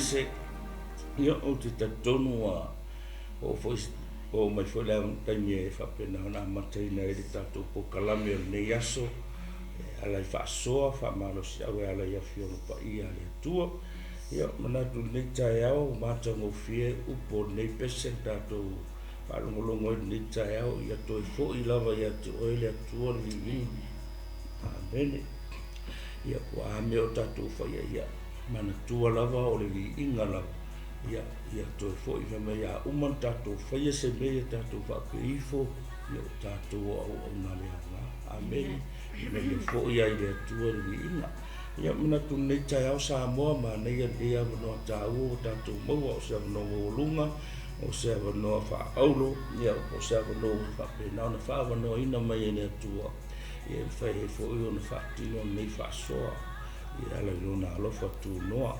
pese. Ia, ou te talitonu ua oo foi oo mai foi le taimi e faapena ona amataina ai le tatou polokalame o lenei aso e ala i faasoa faamalosiau e ala i Afioga Paia a le Atua. Ia, manatu i lenei taeao ua matagofie upu o lenei pese na tatou faalogologo ai i lenei taeao, ia toe foi lava ia te oe le Atua le viiga. Amene. Ia, po o a mea o tatou faia, ia manatua lava o le viiga lava, ia, ia toe foi. Fai mai a uma ona tatou faia se mea, ia tatou faapea ifo, ia o tatou o auauna a le aoga. Amene. Ina ia foi ai le Atua le viiga. Ia, manatu i lenei taeao Samoa, manaia lenei avanoa taua ua tatou maua, o se avanoa maualuga, o se avanoa faaaulo, ia, po o se avanoa ua faapena ona faaavanoaina mai e le Atua, ia e mafai ai foi ona faatino lenei faasoa e ala i Lona alofa tunoa.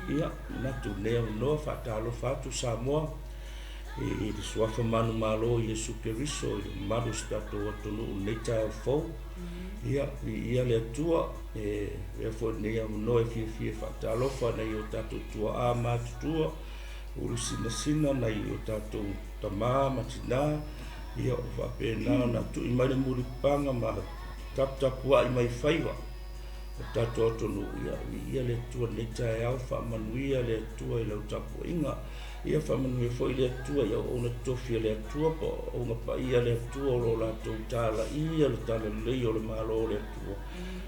Ia, manatu i lenei avanoa, faatalofa atu Samoa i le Suafa manumalo o Iesu Keriso i le mamalu o si tatou atunuu i lenei taeao fou. Ia, viia le Atua, e avea foi lenei avanoa e fiafia e faatalofa nai o tatou tuaa matutua, ulu sinasina nai o tatou tama ma tina, ia o faapena ona tui mai le mulipapaga ma taputapuai mai faiva o tatou atunuu. Ia, viia le Atua i lenei taeao, faamanuia le Atua i lau tapuaiga. Ia faamanuia foi le Atua i auauna totofi a le Atua po o auauna paia a le Atua o lo o latou talaia le talalelei o le Malo o le Atua.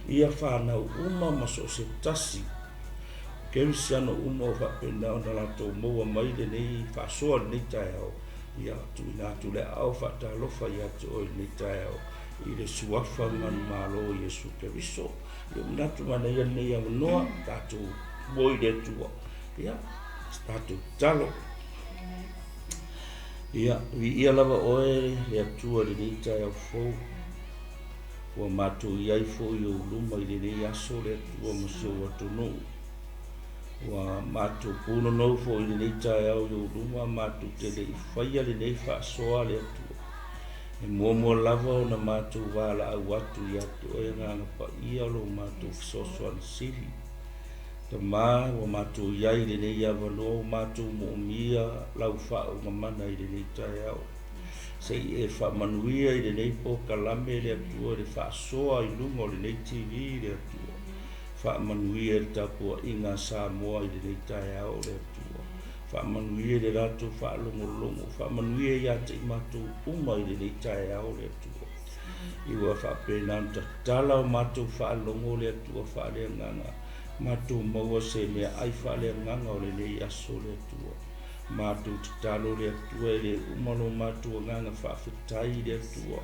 Ia fanau uma ma so o se tasi kerisiano uma o faapena ona latou maua mai lenei faasoa i lenei taeao. Ia tuuina atu le aao faatalofa ia te oe i lenei taeao i le Suafa manumalo o Iesu Keriso. Ia manatu manaia lenei avanoa, tatou moe i le Atua. Ia, se tatou tatalo. Ia, viia lava oe le Atua i lenei taeao fou. Ua matou i ai foi i ou luma i lenei aso le Atua ma si ou atunuu. Ua matou punonou foi i lenei taeao i ou luma, matou te le i faia lenei faasoa a le Atua. E muamua lava ona matou valaau atu ia te oe Agaga Paia lo matou fesoasoani sili. Tama, ua matou i ai i lenei avanoa, ua matou moomia lau faauuga mana i lenei taeao. Se i e faamanuia i lenei polokalame le Atua i le faasoa i luga o lenei TV le Atua. Faamanuia i le tapuaiga a Samoa i lenei taeao le Atua. Faamanuia i le latou faalogologo, faamanuia ia te i matou uma i lenei taeao le Atua. I ua faapena ona tatala o matou faalogo le Atua faaleagaga, matou maua se meaai faaleagaga o lenei aso le Atua. Matou tatalo le Atua e le uma lo matou agaga faafetai i le Atua,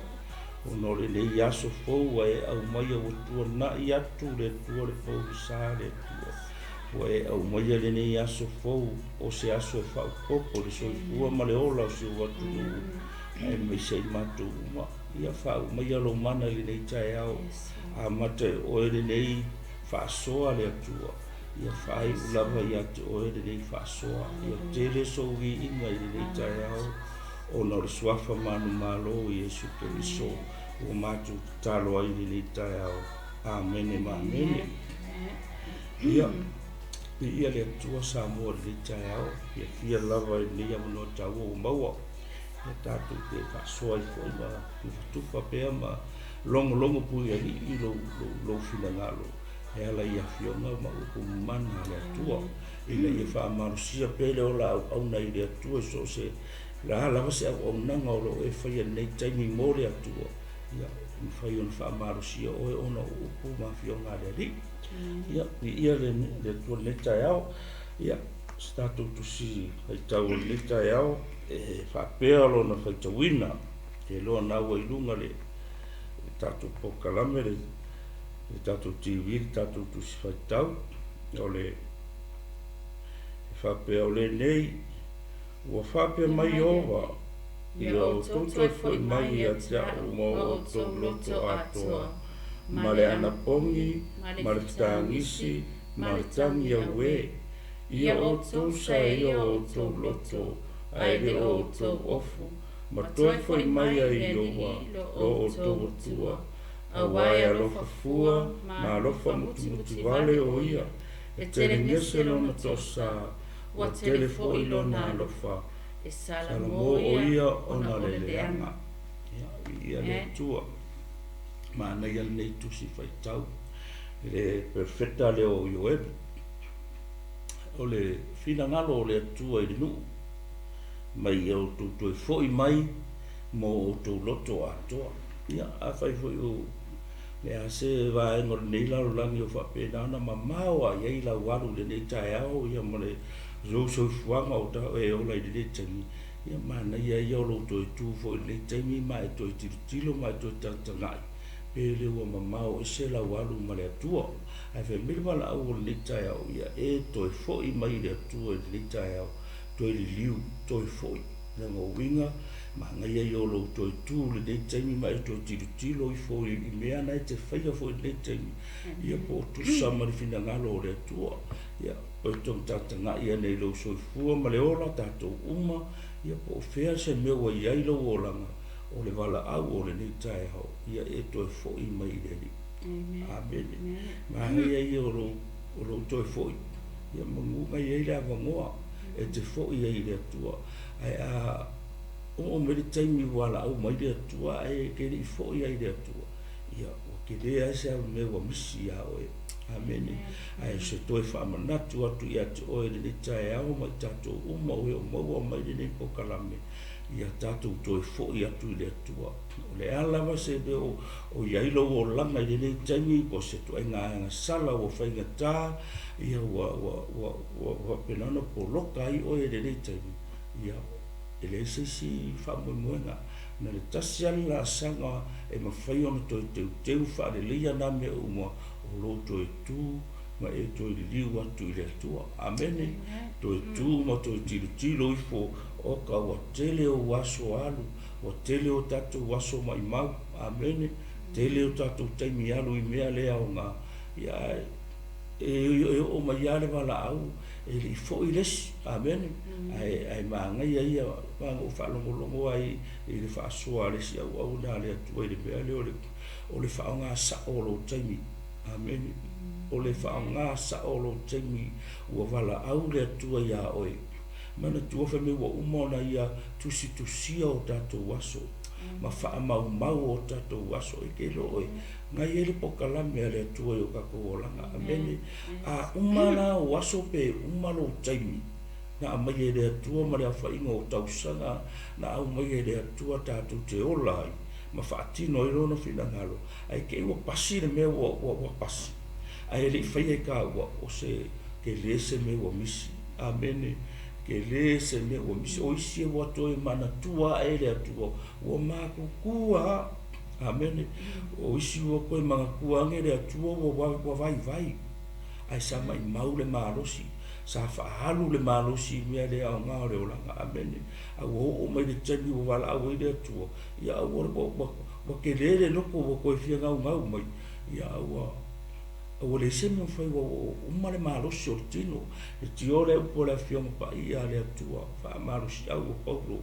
ona o lenei aso fou ua e aumaia ua tuanai atu le Atua le pogisa le Atua. Ua e aumaia lenei aso fou o se aso e faaopoopo le soifua ma le ola o si ou atunuu aemaise i matou uma. Ia faauu maia lou mana i lenei taeao, amata e oe lenei faasoa le Atua. Ia faaiu lava ia te oe lenei faasoa. Ia tele sou viiga i lenei taeao ona o le Suafa manumalo o Iesu Keriso ua matou tatalo ai i lenei taeao. Amene ma amene. Ia, viia le Atua Samoa i lenei taeao, fiafia lava i lenei avanoa taua ua maua. Ia tatou te faasoa ai foi ma tufatufa pea ma logologo puialii i lou, lou, lou finagalo e ala i afioga ma upu mana a le Atua, ina ia faamalosia pea le ola auauna i le Atua i so o se la lava se auaunaga o lo o e faia i lenei taimi mo le Atua. Ia, e mafai ona faamalosia oe ona o upu ma afioga a le Alii. Ia, viia le Atua i lenei taeao. Ia, se tatou tusi faitau o lenei taeao e faapea lona faitauina. Te iloa na ua i luga le tatou polokalame, le tatou TV, le tatou tusi faitau, o le e faapea o lenei, Ua faapea mai Ieova, Ia outou toe foi mai ia te a'u ma o outou loto atoa, ma le anapogi, ma le fetagisi, ma le tagi auē. Ia outou saea o outou loto, ae le o outou ofu, ma toe foi mai ai Ieova lo outou Atua, auā e alofa fua ma alofa mutimutivale o ia, e telegese lona toasā. Ua tele foi Lona alofa, e salamo o ia ona o le leaga. Ia, viia le Atua. Manaia lenei tusi faitau i le perofeta lea o Ioeli. O le finagalo o le Atua i le nuu, mai ia outou toe foi mai mo outou loto atoa. Ia, afai foi o le a se vaega o lenei lalolagi o faapena ona mamao a i ai lau alu i lenei taeao, ia ma le lou soifuaga o e ola i lenei taimi, ia manaia ia o lou toe tu foi i lenei taimi ma e toe tilotilo ma e toe tagatagai pe le ua mamao ese lau alu ma le Atua. Ae fai mai le valaau o lenei taeao, ia e toe foi mai i le Atua i lenei taeao, toe liliu, toe foi. Leaga o uiga, manaia ia o lou toe tu i lenei taimi ma e toe tilotilo ifo i mea na e te faia foi i lenei taimi, ia po o tusa ma le finagalo o le Atua. Ia, toe tagatagai ane i lou soifua ma le ola tatou uma, ia po o fea se mea ua i ai lou olaga, o le valaau o lenei taeao, ia e toe foi mai i le Alii. Amene. Manaia ia o lou toe foi, ia manuga i ai le avanoa e te foi ai i le Atua. Ae a oo mai le taimi ua valaau mai le Atua ae e te le i foi ai i le Atua, ia ua tele lava se mea ua misi ia oe. Amene. Ae se toe faamanatu atu ia te oe i lenei taeao ma i tatou uma o e o maua mai lenei polokalame, ia tatou toe foi atu i le Atua. O le a lava se mea o i ai lou olaga i lenei taimi, po o se ituaiga agasala ua faigata, ia ua faapena ona poloka ai oe i lenei taimi, ia e leai se isi faamoemoega. Na le tasi lava le laasaga e mafai ona toe teuteu faaleleia nā mea uma, o lou toe tu ma e toe liliu atu i le Atua. Amene. Toe tu ma toe tilotilo ifo, oka ua tele ou aso alu, ua tele o tatou aso maimau. Amene. Tele o tatou taimi alu i mea le aoga. Ia, e oo mai lava le valaau, e le i foi le isi. Amene. Ae manaia ia, na ou faalogologo ai i le faasoa a le isi auauna a le Atua i le mea lea o le faaaoga sao o lou taimi. Amene. O le faaaoga sao o lou taimi ua valaau le Atua iā oe. Manatua fai mai ua uma ona ia tusitusia o tatou aso ma faamaumau o tatou aso. E te iloa oe, na i ai le polokalame a le Atua i o tatou olaga. Amene. A uma la o aso pe uma lou taimi, na aumai e le Atua ma le aofaiga o tausaga na aumai e le Atua tatou te ola ai ma faatino ai lona finagalo, ae te i ua pasi le mea ua pasi, ae le i faia i taua, o se tele se mea ua misi. Amene. Tele se mea ua misi. O isi ua toe manatua ae le Atua, ua matutua. Amene. O isi ua toe manatua ane le Atua ua vaivai, ae sa maimau le malosi, sa faaalu le malosi i mea le aoga o le olaga. Amene. A ua oo mai le taimi ua valaau ai le Atua, ia ua tele le loto ua toe fia gaugau mai, ia ua leai se mea mafai, ua uma le malosi o le tino. E tio le upu o le Afioga Paia a le Atua, faamalosiau o Paulo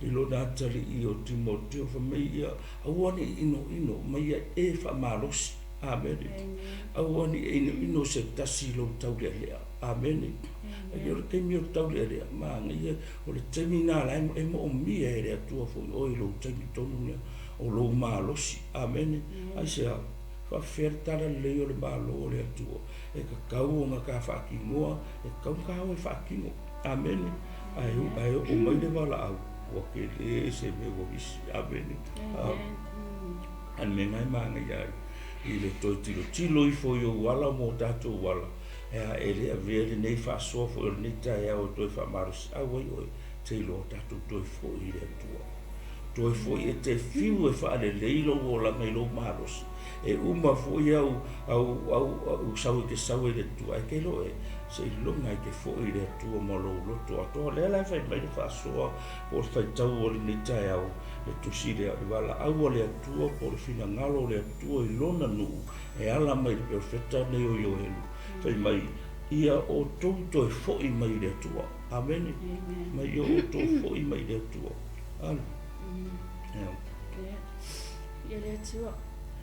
i lona atalii o Timoteo, fai mai ia, aua ne i inoino mai ia e faamalosi. Amene. Aua ne i inoino se tasi i lou taulealea. Amene. Ai o le taimi o le taulealea, manaia o le taimi na la e moomia e le Atua foi oe i lou taimi tonu lea o lou malosi. Amene. Ai se a faafefea le tala lelei o le Malo o le Atua, e tatau ona ta faatinoa, e tatau ona ta o e faatino. Amene. Ae oo mai le valaau, ua tele se mea ua misi. Amene. A le mea lena e manaia ai i le toe tilotilo ifo i ou ala ma o tatou ala, e le avea lenei faasoa foi o lenei taeao e toe faamalosiau ai oe, te iloa tatou toe foi i le Atua. Toe foi e te fiu e faalelei lou olaga i lou malosi. E uma foi au sau e te sau ai le Atua, ae te iloa e seiloga e te foi i le Atua ma lou loto atoa. Lea la e fai mai le faasoa po o le faitau o lenei taeao, le tusi lea, le valaau a le Atua po o le finagalo o le Atua i lona nuu e ala mai le perofeta nei o Ioelu, fai mai, ia outou toe foi mai i le Atua. Amene. Mai ia outou foi mai i le Atua. Alu. Ia le Atua,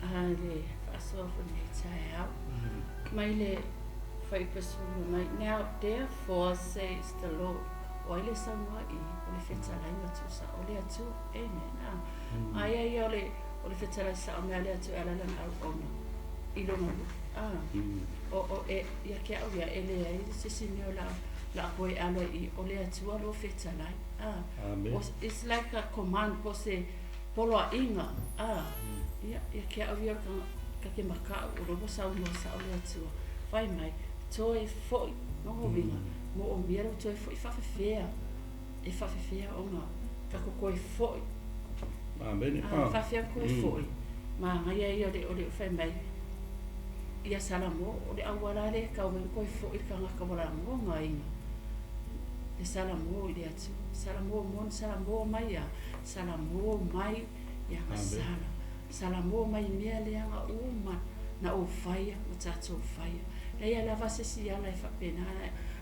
a le faasoa foi lenei taeao. Mai le Fuaiupu 19, Now therefore says the Lord, o ai le saunoa i, o le fetalaiga tuusao o le Atua. Amen. A, aia ia o le, o le fetalai sao mai a le Atua e ala i lana auauna i lona nuu. A, o, o, e, ia te au ia, e leai se isi mea o le a, le a toe alo ai i, o le Atua lou fetalai. A, Amen. o, it's like a command, po o se poloaiga, a, ia, ia te au ia o le tagata, Ta te makaʻu, o lea ua saunoa sao le Atua, fai mai, Toe foi, lona uiga, moomia lou toe foi faafefea, e faafefea ona tatou toe foi. Amene. A, faafefea ona toe foi. Manaia ia o le, o le fai mai, ia Salamo, o le auala lea e tatau ai ona toe foi le tagata ua lagonaina le Salamo i le Atua. Salamo moni, Salamo mai a, Salamo mai ia gasala. Salamo mai mea leaga uma na ou faia ma tatou faia. Leai lava se isi ala e faapena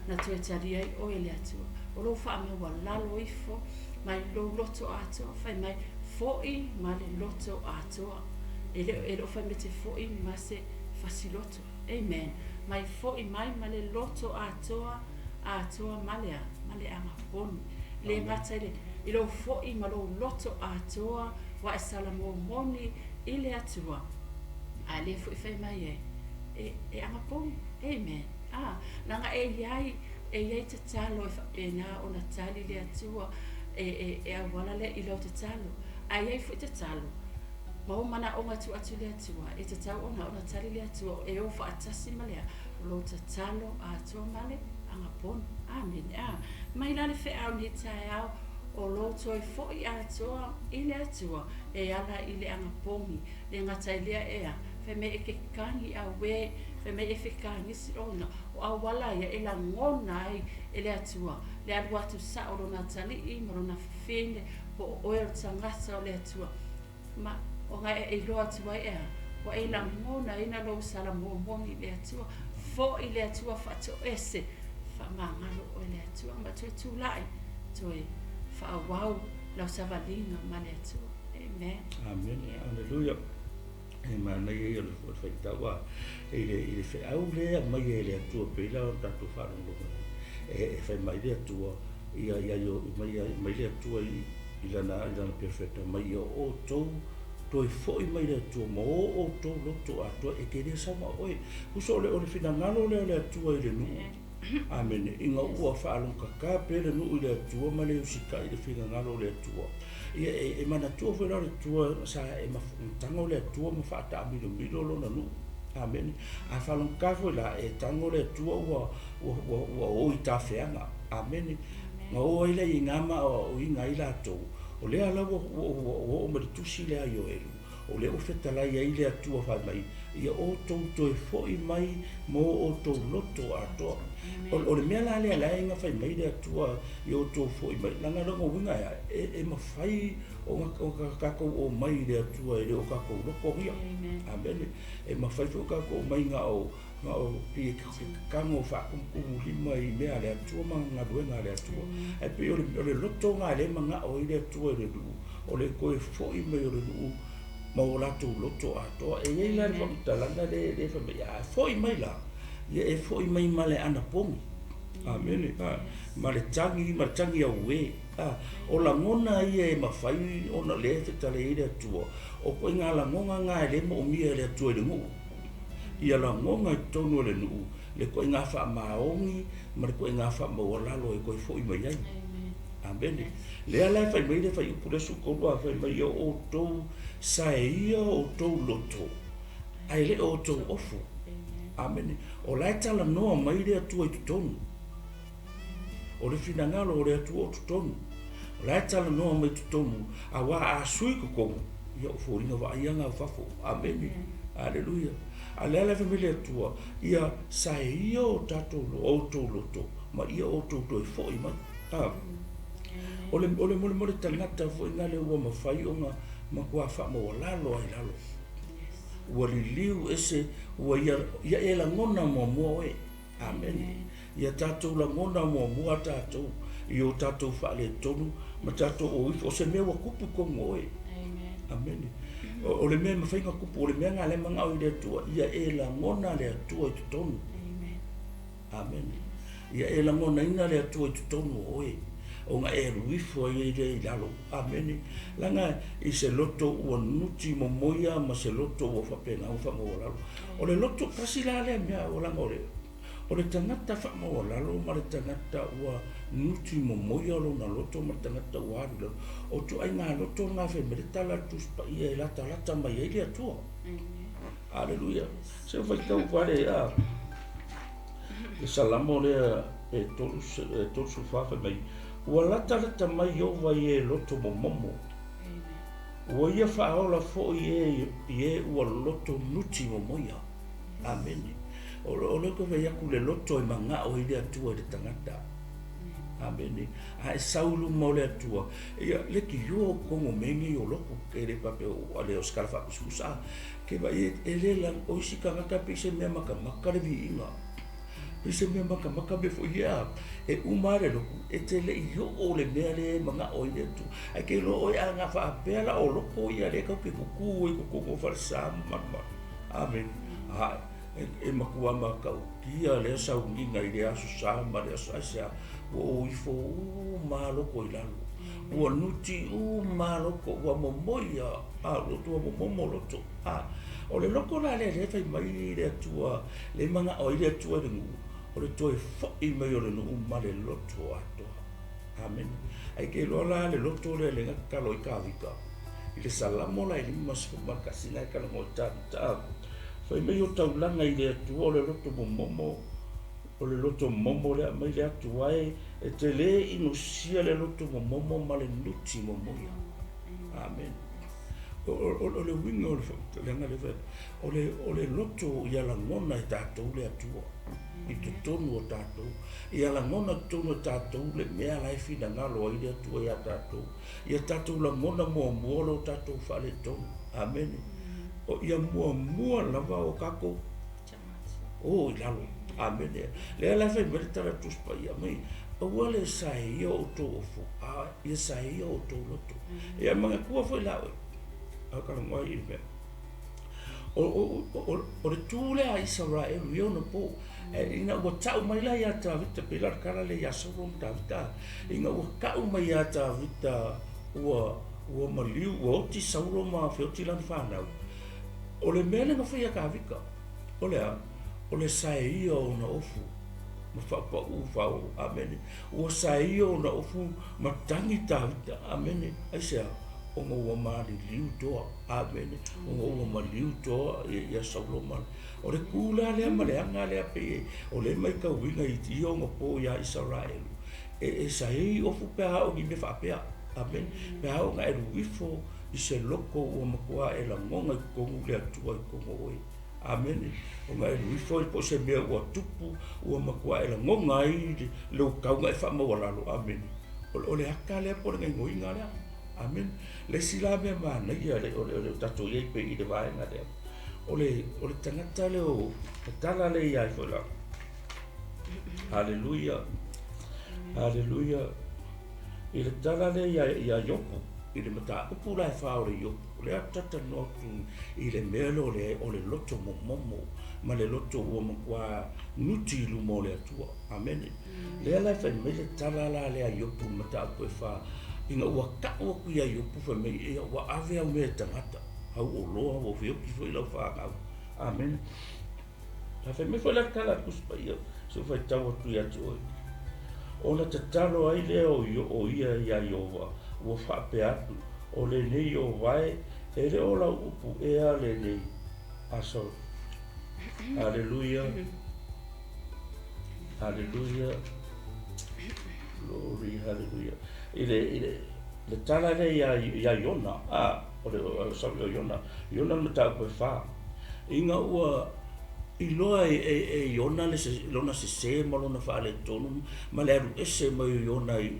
na toe talia ai oe e le Atua. O lou faamaualalo ifo mai lou loto atoa, fai mai, Foi ma le loto atoa. E le, e le o fai mai te foi ma se fasiloto. Amen. Mai foi mai ma le loto atoa, atoa ma le a? Ma le agaponi. Le gata i le, i lou foi ma lou loto atoa, Ua e salamo moni i le Atua, a lea foi fai mai ai, e, e agapogi. Amen. A, leaga e iai, e iai tatalo e faapena ona tali le Atua e, e, e auala lea i lau tatalo. A iai foi tatalo, ma ou manaoga e tuu atu i le Atua, e tatau ona, ona tali le Atua e o faatasi ma le a, o lou tatalo atoa ma le agapogi. Amene. A, mai la le feau i lenei taeao, O lou toe foi atoa i le Atua e ala i le agapogi, le gata i lea ea, fai mai e ke kagi auē, fai mai e fekagisi ona, o auala ia e lagona ai e le Atua le alu atu sao o lona atalii ma lona fafine, po o oe o le tagata o le Atua. Ma ona e iloa atu ai ea, ua e lagonaina lou salamomoni i le Atua, foi le Atua faatoese, faamagalo oe le Atua, ma toe tulai, toe faaauau lau savaliga ma le Atua. Amen. Amen. Yeah. Hallelujah. E manaia ia o le faitau a i le, i le feau lea aumai e le Atua pei la ona tatou faalogologo ai. E, e fai mai le Atua, ia, ia, ia, mai, mai le Atua i, i lana, i lana perofeta mai ia outou toe foi mai le Atua ma o outou loto atoa e te le sau ma oe. Huso o le, o le finagalo lea o le Atua i le nuu. Amene. Ina ua faalogokaka pea le nuu i le Atua ma le usitai i le finagalo o le Atua. Ia e, e manatua foi la o le Atua sa e mataga le Atua ma faataamilomilo lona nuu. Amene. A faalogokaka foi la e tago le Atua ua, ua, ua, ua o i tafeaga. Amene. Na o ai lea i gā ma aoaoina ai latou, o lea la ua, ua, ua oo mai le tusi lea a Ioelu, o lea ua fetalai ai le Atua fai mai, Ia outou toe foi mai ma o outou loto atoa. O, o le mea la lea la e fai mai le Atua ia outou foi mai, leaga lona uiga e a, e, e mafai ona, ona tatou omai i le Atua e le o tatou loto ia. Amene. E mafai foi ona tatou omai na o Na o pei e tago faakumukumu lima i mea a le Atua ma galuega a le Atua. Ae pei o le, o le loto lena lea e manao ai le Atua i le nuu, o le toe foi mai o le nuu ma o latou loto atoa. E i ai la le faamatalaga lea, lea e fai mai, a foi mai la, ia e foi mai ma le anapogi. Amene. Ma le tagi, ma le tagi auē. O lagona ia e mafai ona lea e fetalai ai le Atua, o ituaiga lagona na e le moomia e le Atua i le nuu. Ia lagona i totonu o le nuu le ituaiga faamaoni ma le ituaiga faamaualalo e toe foi mai ai. Amene. Lea la e fai mai le fuaiupu le 13 a fai mai ia outou saeia outou loto ae le o outou ofu. Amene. O la e talanoa mai le Atua i totonu. O le finagalo o le Atua o totonu. O la e talanoa mai totonu, auā a sui totonu, ia o foliga vaaia na o fafo. Amene. Aleluia. A lea la e fai mai le Atua, ia saeia o tatou, outou loto, ma ia outou toe foi mai. A. O le, o le molemole tagata foi na le ua mafai ona matua faamaualalo ai i lalo. Ua liliu ese, ua ia, ia e lagona muamua oe. Amene. Ia tatou lagona muamua tatou i o tatou faaletonu ma tatou o ifo, o se mea ua tupu i totonu o oe. Amene. O le mea e mafai ona tupu, o le mea lena o lea e manao i le Atua, ia e lagona le Atua i totonu. Amene. Ia e lagonaina le Atua i totonu o oe, ona e alu ifo ai lea i lalo. Amene. Leaga i se loto ua nuti momoia ma se loto ua faapena ona faamaualalo. O le loto tasi la lea mea ua laga o le o le tagata faamaualalo ma le tagata ua nuti momoia lona loto ma le tagata ua alu i lalo. O ituaiga loto na fai mai le tala a le Tusi Paia e latalata mai ai le Atua. Aleluia. Se i faitau vale a le Salamo lea e 34 fai mai, Ua latalata mai Ieova i e loto momomo, ua ia faaola foi e i e ua loto nuti momoia. Amene. O lea ou te fai atu le loto e manao ai le Atua i le tagata. Amene. A e sau i luma o le Atua, ia leitioa o totonu o mea nei o loto, e le faapea ua le o se tala faakusakusa, a ke vaai e le la, o isi tagata pei se mea makamaka le viiga. Pei se mea makamaka mea foi ia, e uma lava le lotu, e te le i oo le mea lea e manao ai le Atua. Ae ke iloa oe a na faapea la o loko ia lea tatou te tutu ai i totonu o falesa ma malumalu. Amene. Ae, e matua matautia lea sauniga i le Aso Sa ma le Aso Aisea, ua ou ifo uma lava loko i lalo. Ua nuti uma lava loko, ua momoi a, a loto, ua momomo loto. A, o le loko la lea lea e fai mai le Atua, lea e manao ai le Atua i le nuu, o le toe foi mai o le nuu ma le loto atoa. Amene. Ae ke iloa la le loto lea lea na tatalo ai Tavita i le Salamo la e 51 na e talanoa ai Tavita, a, fai mai o taulaga i le Atua o le loto momomo, o le loto momomo lea aumai le Atua e, e te le inosia le loto momomo ma le nuti momoia. Amene. O le uiga o le faamatalaga lea fai atu, o le, o le loto ia lagona e tatou le Atua i totonu o tatou. Ia lagona i totonu o tatou le mea la e finagalo ai le Atua ia tatou. Ia tatou lagona muamua lo tatou faaletonu. Amene. O ia muamua lava o tatou o i lalo. Amene. Lea la fai mai le tala Tusi Paia mai, aua le saeia o outou ofu, a ia saeia o outou loto. Ia manatua foi la oe, a talanoa ai i le mea. O le tu lea a Isaraelu i ona po, ina ua tau mai la ia Tavita, pei la o le tala lea ia Saulo ma Tavita, ina ua tau mai ia Tavita ua ua maliu, ua oti Saulo ma feoti lana fanau, o le mea lea na fai e Tavita, o le a? O le saeia o ona ofu ma faapauu faaoo. Amene. Ua saeia ona ofu ma tagi Tavita. Amene. Aisea? Ona ua maliliu toa. Amene. Ona ua maliu toa ia Saulo ma O le ku la lea ma le aga lea pei o lea e matauina i ia ona po iā Isaraelu, e saei ofu pe a oo ni mea faapea. Amene. Pe a oo ina e alu ifo i se loko ua matua e lagona i totonu le Atua i totonu o oe. Amene. Ona e alu ifo ai po o se mea ua tupu ua matua e lagona ai lou tau na e faamaualalo. Amene. O le ata lea po o le gaoioiga lea. Amene. Le isi la mea manaia o le tatou i ai pei i le vaega lea, o le, o le tagata lea o le tala lea ia foi la. Haleluia. Haleluia. I le tala lea ia, ia Iopu, i le mataupu la e fa o le Iopu, lea talanoa atu i le mea lea o le, o le loto momomo ma le loto ua matua nuti i luma o le Atua. Amene. Lea la e fai mai le tala la lea a Iopu i le mataupu e fa, ina ua tau atu ia Iopu fai mai, ia ua ave au mea e tagata, au oloa, ua feoti foi lau fanau. Amene. A fai mai foi la le tala a le Tusi Paia, se i ou faitau atu ia te oe. Ona tatalo ai lea o, o ia iā Ieova, ua faapea atu, O lenei Ieova e, e le o lau upu ea lenei. Aso. Aleluia. Aleluia. Glory, haleluia. I le, i le, le tala lea ia, ia Iona, a, o le, o, sorry, o Iona, Iona le mataupu e fa. Ina ua iloa e, e, e Iona le se, lona sesē ma lona faaletonu ma le alu ese mai o Iona i,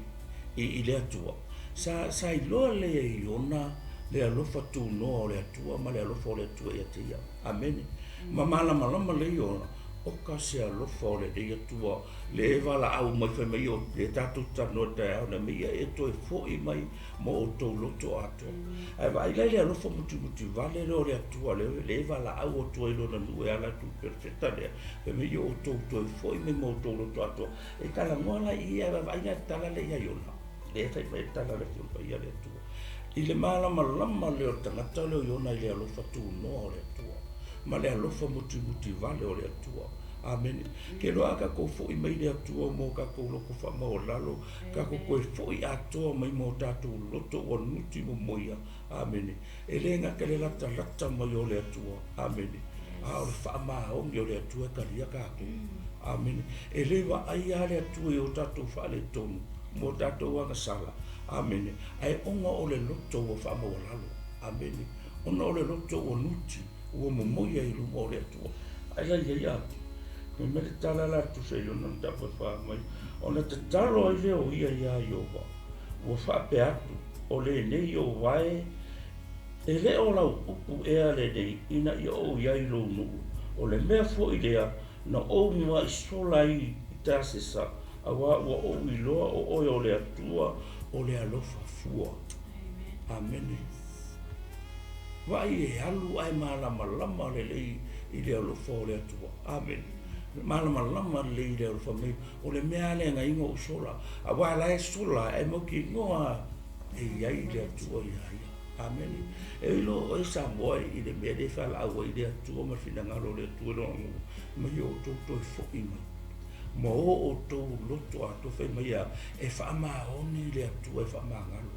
i, i le Atua. Sa, sa iloa lea e Iona le alofa tunoa o le Atua ma le alofa o le Atua ia te ia. Amene. Ma malamalama lea Iona. Oka se alofa o lenei Atua le e valaau mai fai mai o le tatou talanoa i le taeao nei, ma ia e toe foi mai ma outou loto atoa. Ae vaai la i le alofa mutimuti vale lea o le Atua le e valaau atu ai i lona nuu e ala atu i le perofeta lea, fai mai ia outou toe foi mai ma outou loto atoa. E talanoa la i i ae vaavaai la i le tala lea ia Iona, lea e fai mai ai le tala a le Afioga Paia a le Atua. I le malamalama lea o le tagata lea o Iona i le alofa tunoa o le Atua ma le alofa mutimuti vale o le Atua. Amene. Ke loa a tatou foi mai le Atua mo tatou loto faamaualalo, tatou toe foi atoa mai mo tatou loto ua nuti momoia. Amene. E le gata i le latalata mai o le Atua. Amene. A o le faamaoni o le Atua e talia tatou. Amene. E le vaai lava le Atua i o tatou faaletonu mo tatou agasala. Amene. Ae ona o le loto ua faamaualalo. Amene. Ona o le loto ua nuti, ua momoia i luma o le Atua. Ai la iai a fai mai le tala la tusa i lona mataupu e fa mai, ona tatalo ai lea o ia iā Ioova, ua faapea atu, o lenei ou vae, e le o lau upu ea lenei ina ia ou i ai i lou nuu, o le mea foi lea na ou mua'i sola ai i Tasesa, auā ua ou iloa o oe o le Atua o le alofa fua. Amene. Vaai e alu ae malamalama lelei i le alofa o le Atua. Amene. Malamalama lelei i le alofa mai o le mea lea na iga ou sola, auā la e sola ae mautinoa e i ai le Atua ia ia. Amene. E iloa oe Samoa i le mea lea e faalaau ai le Atua ma le finagalo o le Atua i lona nuu, mai outou toe foi mai ma o outou loto atoa. Fai mai a e faamaoni le Atua e faamagalo.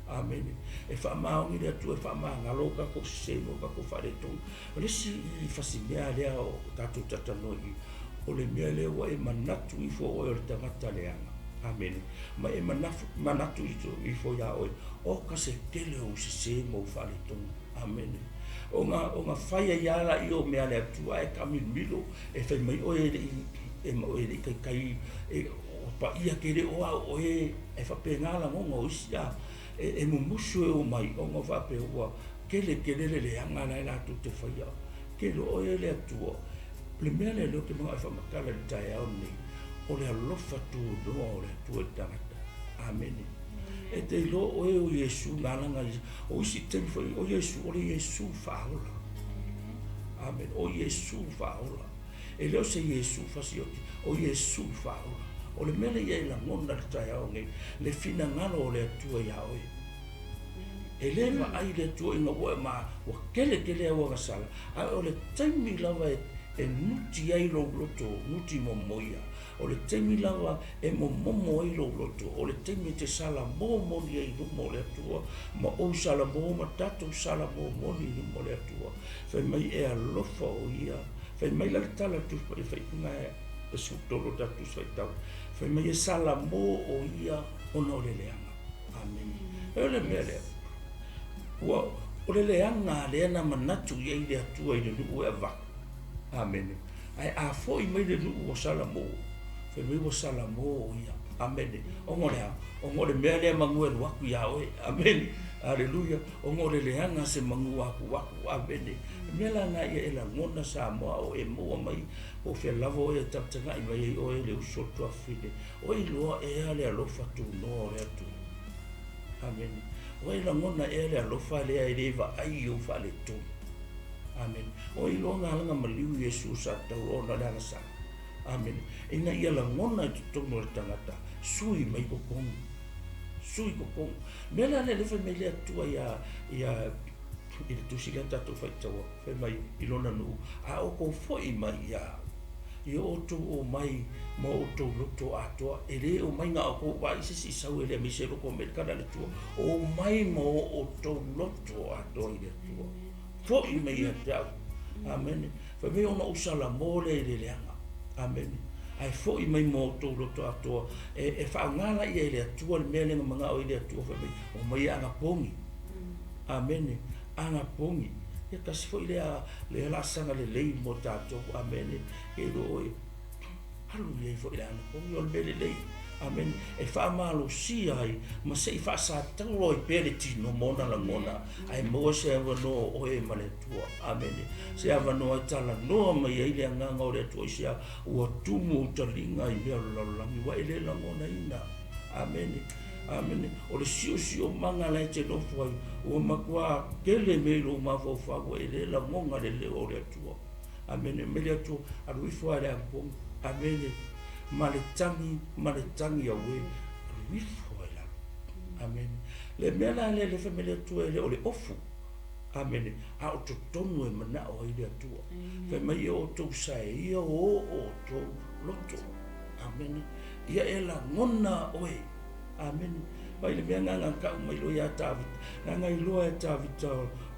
Amene. E faamaoni le Atua e faamagalo o tatou sese ma o tatou faaletonu. O le isi i fasimea lea o tatou talatalanoa i i, o le mea lea ua e manatu ifo oe o le tagata leaga. Amene. Ma e manatu ifo iā oe, oka se tele o ou sese ma ou faaletonu. Amene. Ona fai ai lava laia o mea a le Atua ae taamilomilo e fai mai oe e le i oe e le i taitai e o paia tele o au oe e faapena lagona o isi a e mumusu e omai ona faapea ua tele tele le leaga la e latou te faia. Ke iloa oe e le Atua. O le mea lea lea ou te manao e faamatala i le taeao lenei, o le alofa tunoa o le Atua i le tagata. Amene. E te iloa oe o Iesu na alaga i o isi taimi foi, o Iesu, o le Iesu faaola. Amene. O Iesu faaola. E le o se Iesu fasioti, o Iesu faaola. O le mea lea ia e lagona i le taeao nei, le finagalo o le Atua iā oe. E le vaai le Atua ina ua e ma ua tele tele au agasala, ae o le taimi lava e nuti ai lou loto, nuti momoia. O le taimi lava e momomo ai lou loto, o le taimi e te salamo moni ai i luma o le Atua, ma ou salamo ma tatou salamo moni i luma o le Atua. Fai mai e alofa o ia. Fai mai la le tala a le Tusi Paia faaiuga e 13 o tatou Tusi Faitau. Fai mai e salamo o ia ona o le leaga. Amene. E o le mea lea. Ua o le leaga lea na manatu i ai le Atua i le nuu e avatu. Amene. Ae a foi mai le nuu ua salamo, fai mai ua salamo o ia. Amene. Ona o le a? Ona o le mea lea manu e alu atu iā oe. Amene. Aleluia. Ona o le leaga se manu atu atu. Amene. O le mea la lena ia e lagona Samoa o e maua mai po o fea lava oe e tagatagai mai ai oe le uso o le tuafafine. O e iloa ea le alofa tunoa o le Atua. Amene. O e lagona ea le alofa lea e le vaai i ou faaletonu. Amene. O e iloa ngā alaga maliu Iesu sa tatau ona le agasala. Amene. Ina ia lagona i totonu o le tagata, sui mai totonu. Sui totonu. Mea la lea lea fai mai le Atua ia, ia, i le tusi lea tatou faitaua, fai mai i lona nuu, a outou foi mai ia au, ia outou omai ma outou loto atoa, e le omai na o outou vaai se isi sau e le aumai se loto Amerikana i le Atua, omai ma outou loto atoa i le Atua. Foi mai ia te au. Amene. Fai mai ona ou salamo lea i le leaga. Amene. Ae foi mai ma outou loto atoa. E faaaoga laia e le Atua le mea lea na manao ai le Atua fai mai, omai e anapogi. Amene. Anapogi. Ia tasi foi lea lea laasaga lelei mo tatou. Amene. Ke iloa oe alu i ai foi i le anapogi o le mea lelei. Amene. E faamalosia ai ma se i faasataulo ai pea le tino ma ona lagona, ae maua se avanoa o oe ma le Atua. Amene. Se avanoa e talanoa mai ai le Agaga o le Atua i se ua tumu ou taliga i mea o le lalolagi, ua e le lagonaina. Amene. Amene. O le siosiomaga la e te nofo ai, ua matua tele mea i lou mafaufau, ua e le lagona le leo o le Atua. Amene. Mai le Atua, alu ifo lava i le anapogi. Amene. Ma le tagi, ma le tagi auē, alu ifo lava i lalo. Amene. Le mea la lea le fai mai le Atua e le o le ofu. Amene. A o totonu e manao ai le Atua. Fai mai e outou sae ia o outou loto. Amene. Ia e lagona oe. Amene. Mai le mea na tau mai loa ia Tavita, na na iloa e Tavita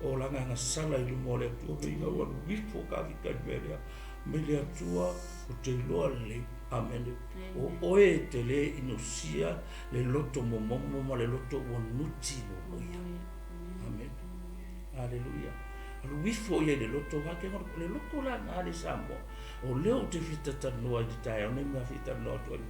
o la na sala i luma o le Atua, me ina ua alu ifo Tavita i le mea lea. Mai le Atua, ou te iloa lelei. Amene. O oe e te le inosia le loto momomo ma le loto ua nuti momoia. Amene. Aleluia. Alu ifo ia i le loto va ke le loto la na le Samoa. O lea ou te fia talanoa i le taeao nei ma fia talanoa atu ai.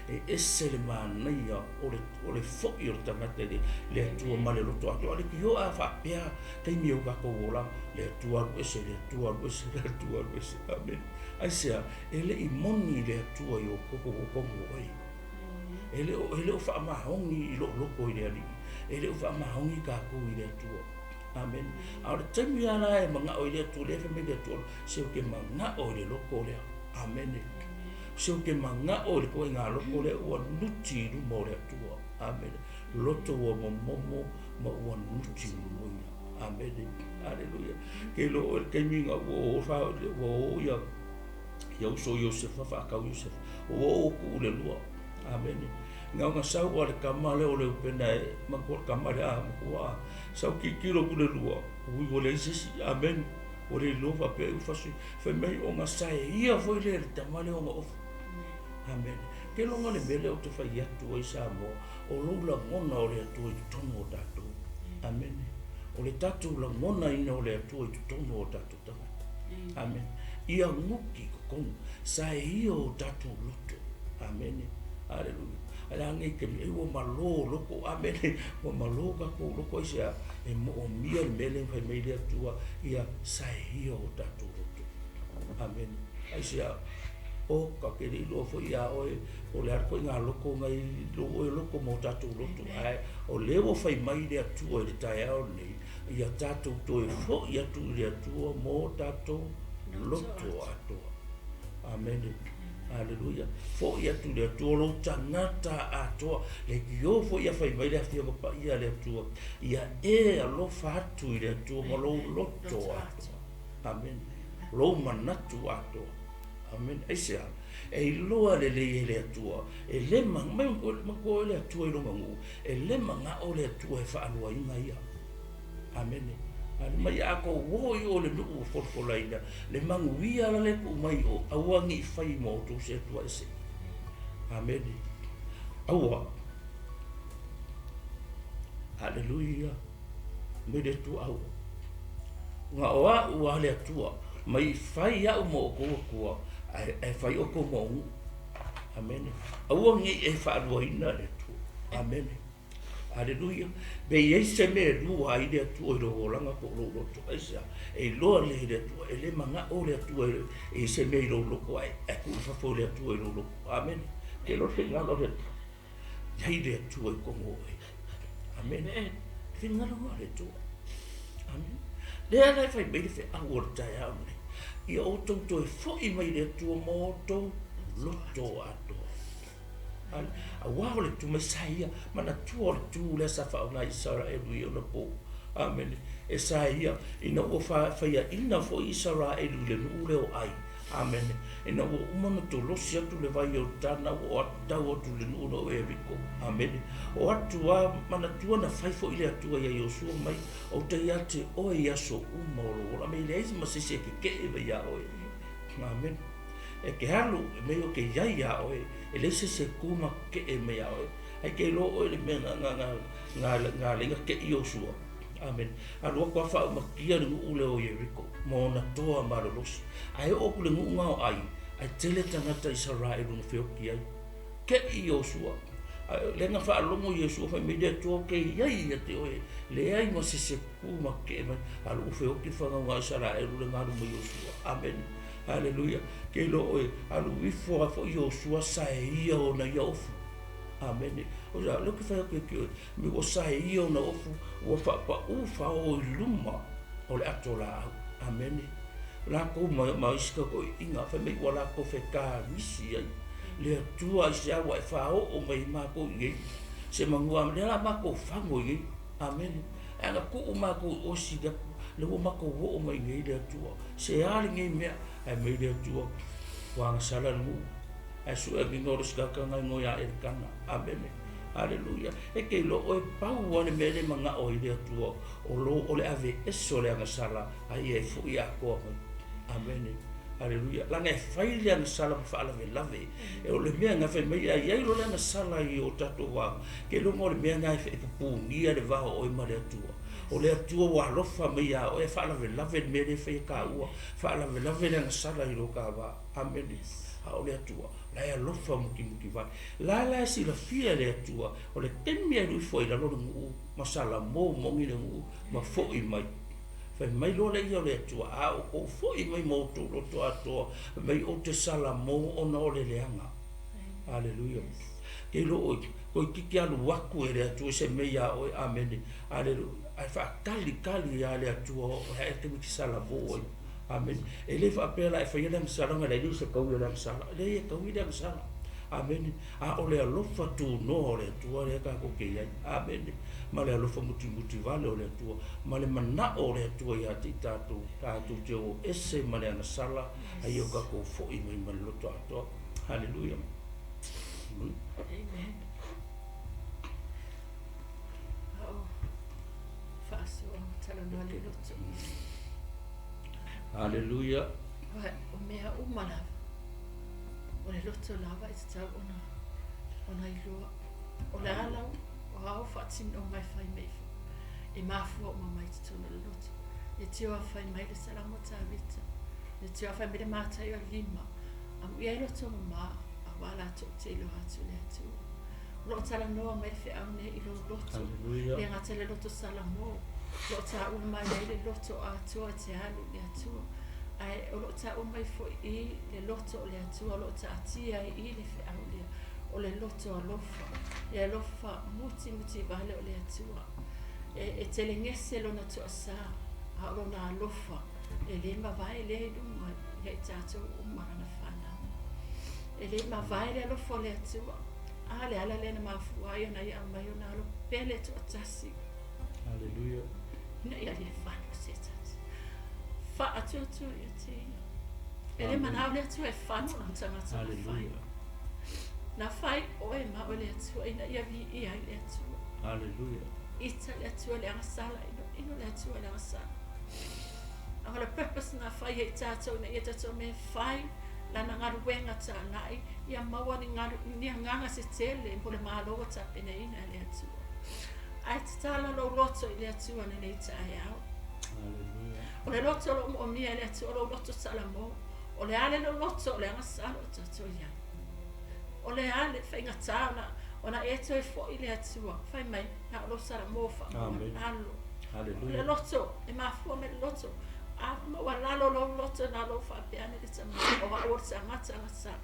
E ese le manaia o le, o le foʻi o le tagata i le, le Atua ma le loto atoa. Le kio a faapea taimi o tatou ola, le Atua alu ese, le Atua alu ese, le Atua alu ese. Amene. Aisea, e le i moni le Atua i o koko o kogo oe. E le o, e le o faamaoni i lou loto i le Alii. E le o faamaoni tatou i le Atua. Amene. A o le taimi lava la e manao i le Atua, lea e fai mai le Atua, se ou te manao i le loto lea. Amene. Se ou te manao i le ituaiga loto lea ua nuti i luma o le Atua. Amene. Loto ua momomo ma ua nuti momoia. Amene. Aleluia. Ke iloa oe i le taimi na ua o fa ua o ia ia uso Iosefa faatau Iosefa. Ua o tuu le lua. Amene. Na ona sau a le tama lea o Leupena e matua le tama lea a matua a sau tilotilo atu le lua, ui ua leai se isi. Amene. Ua le iloa faapea ai ua fasi. Fai mai ona sae ia foi lea e le tama lea ona ofu. Amene. Ke loga le mea lea ou te fai atu ai Samoa, o lou lagona o le Atua i totonu o tatou. Amene. O le tatou lagonaina o le Atua i totonu o tatou tagata. Amene. Ia nuki i totonu, sae ia o tatou loto. Amene. Aleluia. Ae a nei taimi, e ua malo loko, amene, ua malo tatou loko, aisea, e moomia le mea lea na fai mai le Atua, ia sae ia o tatou loto. Amene. Aisea, o ka ke le iloa foi iā oe, o le a le ituaiga loko nai lou oe loko ma o tatou loto, ae o lea ua fai mai le Atua i le taeao lenei, ia tatou toe foi atu i le Atua mo tatou loto atoa. Amene. Aleluia. Foi atu i le Atua lou tagata atoa. Leitio foi ia fai mai le Afioga Paia a le Atua, ia e alofa atu i le Atua ma lou loto atoa. Amene. Lou manatu atoa. Amene. Aisea? E iloa lelei e le Atua, e le mai manatua le Atua i lona nuu, e le manao le Atua e faaluaina ia. Amene. Ale mai a kou o i o le nuu ua folafolaina, le manuia la le tuu mai o, aua ne i fai ma outou se Atua ese. Amene. Aua. Aleluia. Mai le Atua aua. Na o a'u a le Atua, mai fai a'u ma outou Atua, ae fai outou ma ou nuu. Amene. Aua ne i e faaluaina le Atua. Amene. Aleluia. Pe i ai se mea e lua ai le Atua i lou olaga po o lou loto, aisea? E iloa lelei e le Atua, e le manao le Atua e i ai se mea i lou loto ae tuu i fafo e le Atua i lou loto. Amene. Ke iloa le finagalo o le Atua. I ai le Atua i totonu o oe. Amene. Finagalo o le Atua. Amene. Lea la e fai mai le feau o le taeao lenei. Ia outou toe foi mai le Atua ma outou loto atoa. Auā o le tu mai sa ia, manatua o le tu lea sa faaaoga e Isaraelu i ona po. Amene. E sa ia, ina ua faiaina foi Isaraelu i le nuu lea o Ai. Amene. Ina ua uma ona tolosi atu le vai Ioritana ua tau atu i le nuu lea o Ieriko. Amene. O atu lava, manatua na fai foi le Atua iā Iosua mai, Ou te ia te oe i aso uma o lou ola. Me leai ma se isi e kekeʻe mai iā oe. Amene. E ke alu, e mea o ke iai iā oe, e leai se isi e kū ma kekeʻe mai iā oe. Ai ke iloa oe le mea na alai na keʻi Iosua. Amene. Alu atu a faaumakia le nuu lea o Ieriko ma ona toa malolosi. Ae oo atu le nuu na o Ai, ae tele tagata Isaraelu na feoki ai. Ke'i Iosua. Ae lea na faalogo Iosua fai mai le Atua ou te i ai ia te oe, leai ma se se tu ma ke'e mai, a lou feoti le fanauga a Isaraelu le galu ma Iosua. Amene. Aleluia. Ke iloa oe, alu ifo a foi Iosua sae ia ona ia ofu. Amene. O lea ou te fai atu ia te oe, me ua sae ia ona ofu, ua faapaū fao i luma o le ato laau. Amene. Lakou ma, ma isi tautoiiga, fai mai ua latou fetagisi ai le Atua aisea ua e faaoo mai ai matou i inei se manua lea la matou fago i inei. Amene. Ae ana tuu matou i o sili atu, lea ua matou oo mai i inei le Atua. Se a lenei mea? Ae mai le Atua, ua agasala le nuu, ae sue aniga o le isi tagata na igoa ia Elikana. Amene. Aleluia. E te iloa oe pau lava le mea lea e manao ai le Atua, o lo o le aveese o le agasala a ia e foi atoa mai. Amene. Aleluia. Leaga e fai le agasala ma faalavelave. E o le mea na fai mai a i ai loa le agasala i o tatou va, ke iloga o le mea na e pupunia le va o oe ma le Atua. O le Atua ua alofa mai ia oe e faalavelave le mea lea e fai e taua, faalavelave le agasala i lo ta va. Amene. A o le Atua, la e alofa mutimuti vale. La la e silafia e le Atua, o le taimi e alu ifo ai i lalo le nuu ma salamo moni le nuu ma foi mai. Fai mai loa le ia o le Atua, A outou foi mai ma outou loto atoa, fai mai ou te salamo ona o le leaga. Aleluia. Ke iloa oe, toeitiiti alu atu e le Atua i se mea iā oe. Amene. Aleluia. Ae faatalitali iā le Atua o oe ae taimi te salamo ai. Amene. E le faapea la e faia le agasala ona e leai se taui o le agasala. E leai e taui le agasala. Amene. A o le alofa tunoa o le Atua lea tatou te i ai. Amene. Ma le alofa mutimuti vale o le Atua, ma le manao o le Atua ia te i tatou, tatou te o ese ma le agasala, a ia o tatou foi mai ma le loto atoa. Haleluia. Amen. A o faasoa talanoa le loto. Haleluia. O mea uma lava. O le loto lava e tatau ona ona iloa. O le a lau, o a au faatinoga e fai mai e mafua uma mai totonu o le loto. Le tio a fai mai le Salamo Tavita, le tio a fai mai le Mataio 5, amuia e loto mamā, auā latou te iloa atu le Atua. O lo o talanoa mai le feau nei i lou loto, le gata le loto Salamo, o lo o taua mai ai le loto atoa e te alu i le Atua. Ae o lo o taua mai foi i le loto o le Atua, o lo o taatia ai i le feau lea, o le loto alofa, le alofa mutimuti vale o le Atua. E, e telegese lona toasā, a o lona alofa e le mavae lea i luga ia i tatou uma lana fanau. E le mavae le alofa o le Atua. A le ala lea na mafua ai ona ia aumai ona alo pele toatasi. Haleluia. Ina ia le fano se tasi. Faatuatua ia te ia. E le manao le Atua e fano lona tagata na fai. Na fai oe ma oe le Atua ina ia viia ai le Atua. Haleluia. Ita le Atua le agasala, ino, ino le Atua le agasala. A o le purpose na fai ai tatou ina ia tatou mea fai lana galuega tagai ia maua ni galu ni agaga se tele mo le Malo ua tapenaina e le Atua. Ae tatala lou loto i le Atua lenei taeao. O le loto o lo o moomia e le Atua, o lou loto salamo. O le a le lou loto, o le agasala o tatou i ai. O le a le faigata ona, ona e toe foi le Atua, fai mai, na o lou salamo faamaualalo. O le loto, e mafua mai le loto, a maualalo lou loto na lou faapea ane le tama, o au o le tagata agasala.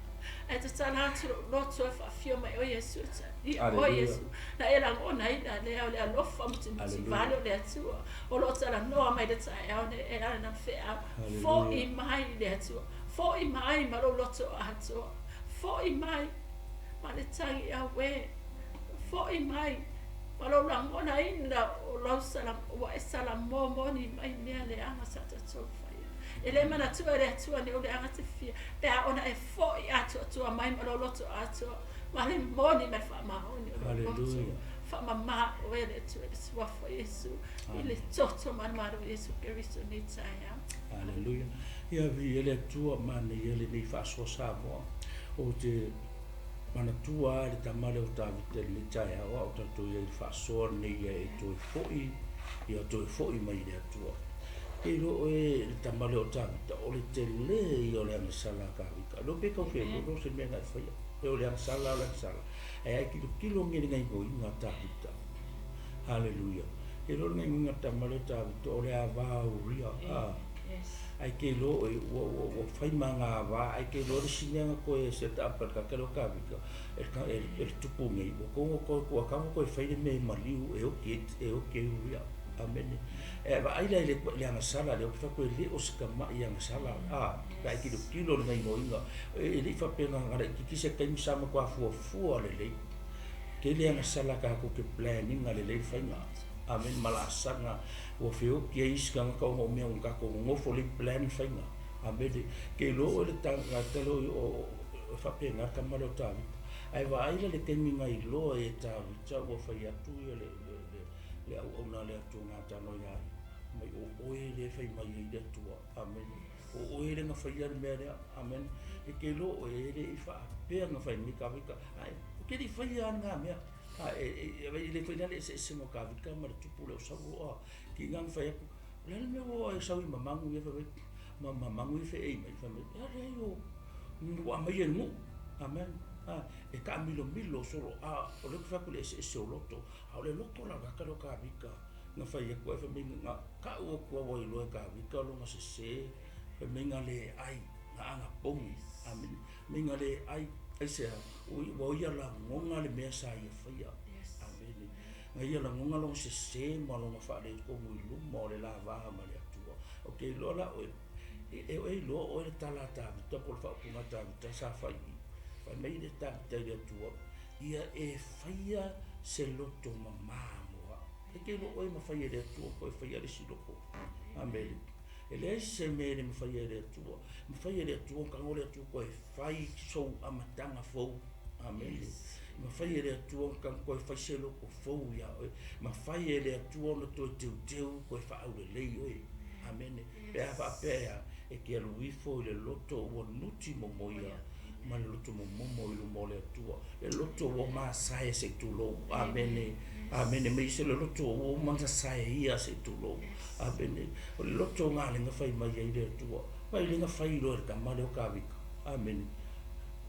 Ae tatala atu lou loto e faafio mai o Iesu, ia o Iesu. Na e lagonaina lea o le alofa mutimuti vale o le Atua. O lo o talanoa mai le taeao nei e ala na feau. Foi mai i le Atua. Foi mai ma lou loto atoa. Foi mai ma le tagi auē. Foi mai ma lou lagonaina o lau salam, ua e salamo moni mai mea leaga sa tatou faia. E le manatua e le Atua nei ou leaga te fia, pe a ona e foi atoatoa mai ma lou loto atoa, ma le moni ma le faamaoni o lou loto. Faamama oe le Atua i le suafa o Iesu, i le toto malumalu o Iesu Keriso i lenei taeao. Haleluia. Ia viia le Atua, manaia lenei faasoa Samoa. Ou te manatua lava le tama lea o Tavita i lenei taeao, a o tatou i ai i le faasoa lenei ia e toe foi, ia toe foi mai i le Atua. Ke iloa oe le tama lea o Tavita, o le tele ia o le agasala a Tavita. Leo pe tau felolo se mea na e faia. E o le agasala o le agasala. Ae a e tilotilo i le gaoioiga a Tavita. Haleluia. Ke iloa le gaoioiga a le tama lea o Tavita, o le ava a Uria. A. Ae ke iloa oe, ua, ua, ua fai ma aga ava, ae ke iloa le isi mea na toe set up e le tagata lea o Tavita, e le, e le tupu nei, ua togo toe, ua tago toe fai le mea e maliu e oti ai, e oti ai Uria. Amene. E vaai la i le, le agasala lea, ou te fai atu e le o se tama'i agasala, a, pe a e tilotilo i le gaoioiga, e le i faapea na laitiiti se taimi sa matua fuafua lelei. Tele agasala tatou te plan ina lelei le faiga. Amene ma laasaga ua feoti ai isi tagata ona o mea ua tatou nonofo lelei plan le faiga. Amene. Ke iloa oe le tagata lea o e faapena le tama lea o Tavita. Ae vaai la le taimi na iloa ai e Tavita ua fai atu ia le le le auauna a le Atua Gatana ia ia, mai o oe lea e fai mai ai le Atua. Amene. O oe lea na faia le mea lea. Amene. E te iloa oe e le i faapea na fai mai Tavita, ae ou te le i faia lava lena mea. A e, e, e le fai la le eseesega o Tavita ma le tupu lea o Saulo, a tiga na fai atu, o le a le mea ua e sau i mamagu ia fai mai, ma mamagu ia feei mai, fai mai, e leai o, ua aumai e le nuu. Amen. A, e taamilomilo solo, a o lea ou te fai atu i le eseese o loto, a o le loto la o le tagata lea o Tavita na fai atu ai, fai mai, na tau atu au ai loa e Tavita lona sese, fai mai na le ai, na anapogi, amene, mai na le ai, aisea? Ua ia lagona le mea sa ia faia, amene, na ia lagona lona sese ma lona faaletonu i luma o le lava ma le Atua. Ou te iloa la oe, e e iloa oe le tala a Tavita po o le faaupuga a Tavita sa fai i, fai mai le Tavita i le Atua, ia e faia se loto mamā mo au. E te iloa oe e mafai e le Atua toe faia le isi loto. Amene. E leai se mea e le mafaia e le Atua. E mafai e le Atua ona tago le Atua toe fai sou amataga fou. Amene. E mafai e le Atua ona tago toe fai se loto fou iā oe. E mafai e le Atua ona toe teuteu, toe faaaulelei oe. Amene. Pe a faapea e a, e te alu ifo i le loto ua nuti momoia ma le loto momomo i luma o le Atua. Le loto ua masae se i tulou. Amene. Amene. Mai se le loto ua uma ona saeia se i tulou. Amene. O le loto lena lea na fai mai ai le Atua. Mai lea na fai loa e le tama lea o Tavita. Amene.